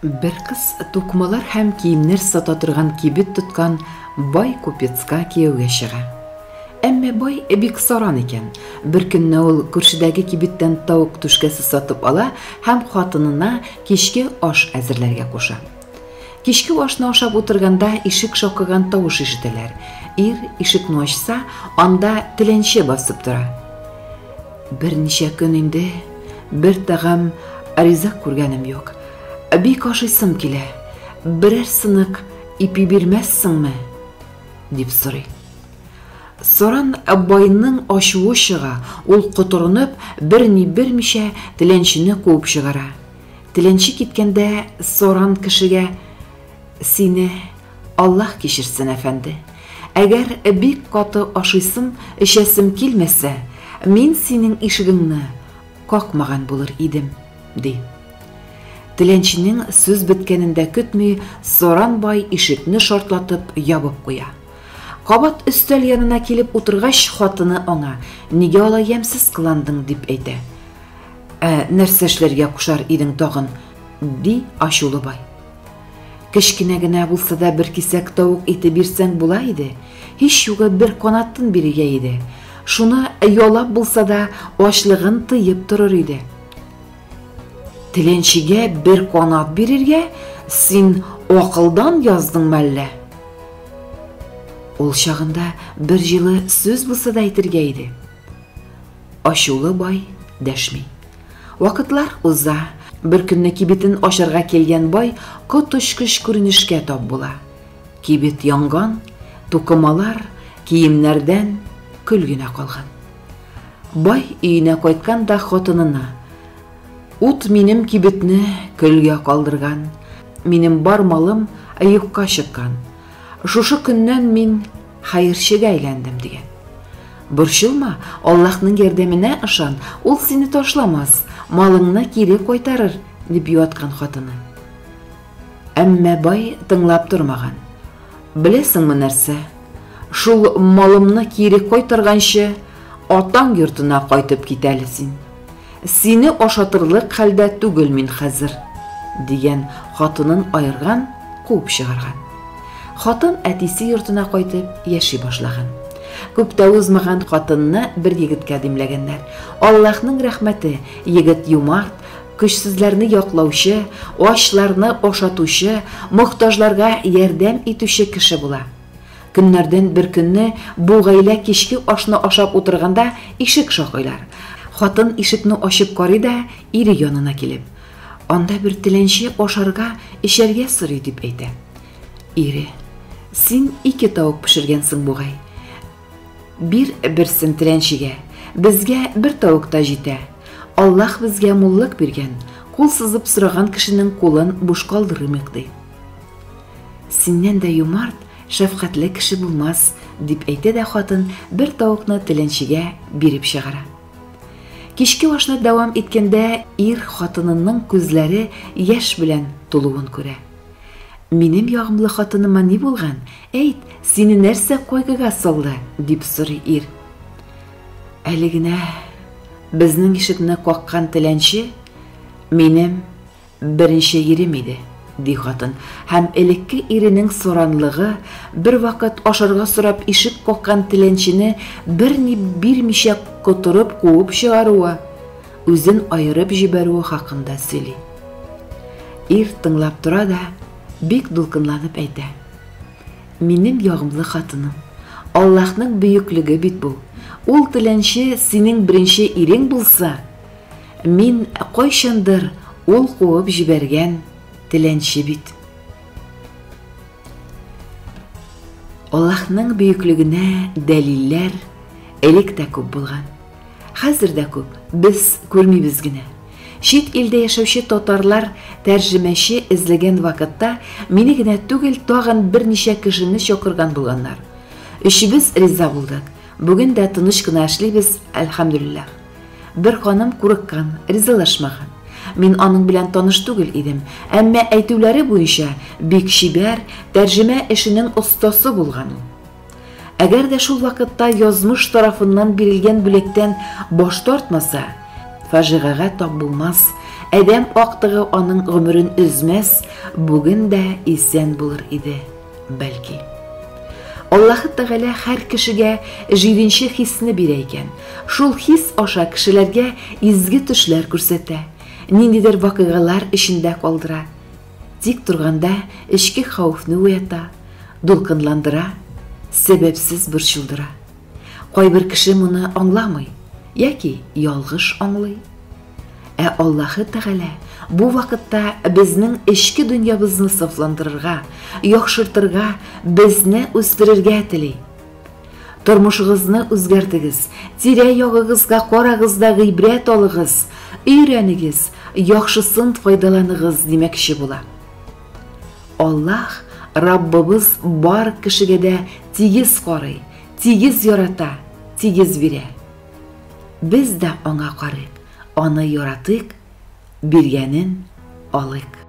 Бер кыз тукымалар һәм киемнәр сата торган кибет тоткан бай купецка кияүгә чыга. Әмма бай бик саран икән. Бер көнне ул күршедәге кибеттән тавык түшкәсе сатып ала һәм хатынына кичке аш әзерләргә куша. Кичке ашны ашап утырганда ишек шакыган тавыш ишетәләр. Ир ишекне ачса, анда теләнче басып тора. Берничә көн инде бер тәгам ризык күргәнем юк. Бик ашыйсым килә. Берәр сынык ипи бирмәссеңме? дип сорый. Саран байның ачуы чыга, ул котырынып, берни бирмичә теләнчене куып чыгара. Теләнче киткәндә саран кешегә Сине Аллаһ кичерсен, әфәнде. Әгәр бик каты ашыйсым, эчәсем килмәсә, мин синең ишегеңне какмаган булыр идем, ди. Теләнченең сүз беткәнен дә көтми, саран бай ишекне шартлатып ябып куя. Кабат өстәл янына килеп утыргач, хатыны аңа, Нигә алай ямьсез кыландың, дип әйтә. Ә нәрсә эшләргә кушар идең тагын, ди ачулы бай. Кечкенә генә булса да бер кисәк тавык ите бирсәң була иде, һич югы бер канатын бирергә иде. Шуны ялап булса да ачлыгын тыеп торыр иде. Теләнчегә бер канат бирергә син акылдан яздың мәллә? Ул чагында бер җылы сүз булса да әйтергә иде. Ачулы бай дәшми. Вакытлар уза. Бер көнне кибетен ачарга килгән бай коточкыч күренешкә тап була. Кибет янган, тукымалар, киемнәрдән көл генә калган. Бай өенә кайткан да хатынына: "Ут минем кибетне көлгә калдырган. Минем бар малым юкка чыккан. Шушы көннән мин хәерчегә әйләндем, дигән. Борчылма, Аллаһның ярдәменә ышан, ул сине ташламас, малыңны кире кайтарыр, дип юаткан хатыны. Әмма бай тыңлап тормаган. Беләсеңме нәрсә? Шул малымны кире кайтарганчы, атаң йортына кайтып кит әле син. Сине ашатырлык хәлдә түгел мин хәзер, дигән, хатынын аерган, куып чыгарган. Хатын әтисе йортына кайтып яши башлаган. Күп тә узмаган хатынны бер егеткә димләгәннәр. Аллаһның рәхмәте, егет юмарт, көчсезләрне яклаучы, ачларны ашатучы, мохтаҗларга ярдәм итүче кеше була. Көннәрдән бер көнне бу гаилә кичке ашны ашап утырганда ишек шакыйлар. Хатын ишекне ачып карый да ире янына килеп, Анда бер теләнче ашарга, эчәргә сорый, дип әйтә. Ире, Син ике тавык пешергәнсең бугай. Бир берсен теләнчегә. Безгә бер тавык та җитә. Аллаһ безгә муллык биргән, кул сузып сораган кешенең кулын буш калдырмыйк, ди. Синнән дә юмарт, шәфкатьле кеше булмас, дип әйтә дә хатын бер тавыкны теләнчегә биреп чыгара. Кичке ашны дәвам иткәндә ир хатынының күзләре яшь белән тулуын күрә. Минем ягымлы хатыныма ни булган? Әйт, сине нәрсә кайгыга салды? дип сорый ир. Әле генә безнең ишекне каккан теләнче минем Беренче ирем иде, ди хатын, һәм элекке иренең саранлыгы, бервакыт ашарга сорап ишек каккан теләнчене берни бирмичә котырып куып чыгаруы, үзен аерып җибәрүе хакында сөйли. Ир тыңлап тора да, бик дулкынланып әйтә. Минем ягымлы хатыным, Аллаһның бөеклеге бит бу. Ул теләнче синең беренче ирең булса, Мин кайчандыр ул куып җибәргән теләнче бит. Аллаһның бөеклегенә дәлилләр элек тә күп булган. Хәзер дә күп, без күрмибез генә. Чит илдә яшәүче татарлар тәрҗемәче эзләгән вакытта мине генә түгел, тагын берничә кешене чакырган булганнар. Өчебез риза булдык. Бүген дә тыныч кына эшлибез, әлхәмдүлилләһ. Бер ханым курыккан, ризалашмаган. Мин аның белән таныш түгел идем, әмма әйтүләре буенча, бик чибәр, тәрҗемә эшенең остасы булган ул. Әгәр дә шул вакытта язмыш тарафыннан бирелгән бүләктән баш тартмаса, фаҗигагә тап булмас, адәм актыгы аның гомерен өзмәс, бүген дә исән булыр иде, бәлки. Аллаһы Тәгалә һәр кешегә җиденче хисне бирә икән. Шул хис аша кешеләргә изге төшләр күрсәтә, ниндидер вакыйгалар эчендә калдыра. Тик торганда эчке хәвефне уята, дулкынландыра, сәбәпсез борчылдыра. Кайбер кеше моны аңламый яки ялгыш аңлый. Ә Аллаһы Тәгалә бу вакытта безнең эчке дөньябызны сафландырырга, яхшыртырга, безне үстерергә тели. Тормышыгызны үзгәртегез, тирә-ягыгызга карагыз да гыйбрәт алыгыз, өйрәнегез, яхшысын файдаланыгыз димәкче була. Аллаһ Раббыбыз бар кешегә дә тигез карый, тигез ярата, тигез бирә. Без дә аңа карыйк, аны яратыйк, биргәнен алыйк.